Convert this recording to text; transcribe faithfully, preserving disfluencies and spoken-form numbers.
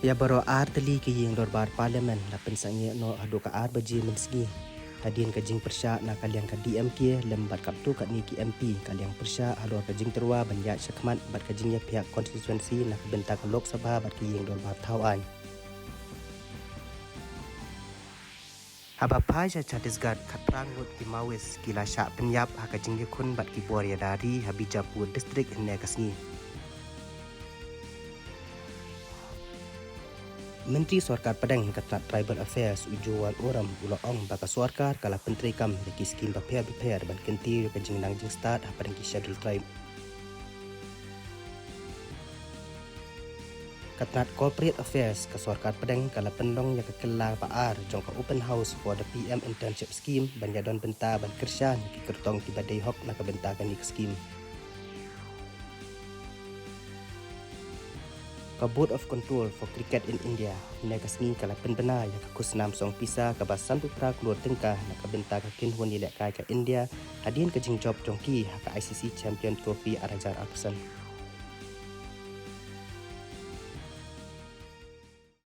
Ïa baroh ar tylli ki ïing dorbar Parliament la pynsangeh noh haduh ka ar baje mynsngi. Hadien ka jingpyrshah na ka liang ka D M K lem bad katto katne ki M P, ka liang pyrshah halor ka jingtyrwa ban ïaid shakhmat bad ka jingïaphiah constituency na ka bynta ka Lok Sabha bad ki ïing dorbar thaw aiñ. Haba phai sha Chhattisgarh, khatphra ngut ki Maoist ki la shah pynïap ha ka jingïakhun bad ki bor ïada ri ha Bijapur District hynne ka sngi. Myntri Sorkar Pdeng ka tnat Tribal Affairs u Juwal Oram u la ong ba ka sorkar ka la pyntreikam ïa ki skim bapher bapher ban kyntiew ïa ka jingnang jingstad hapdeng ki Scheduled Tribe. Ka tnat Corporate Affairs ka Sorkar Pdeng ka la pynlong ïa ka kylla ba ar jong ka Open House for the P M Internship Scheme ban ïadon bynta ban kyrshan ïa ki kyrtong kiba dei hok na ka bynta kane ka skim. Ka Board of Control for Cricket in India hynne ka sngi ka la pynbna ïa ka khusnam song pisa kaba sanphew phra klur tyngka na ka bynta ka kynhun ïalehkai ka India hadien ka jingjop jong ki ha ka I C C Champion Trophy ar hajar arphew san.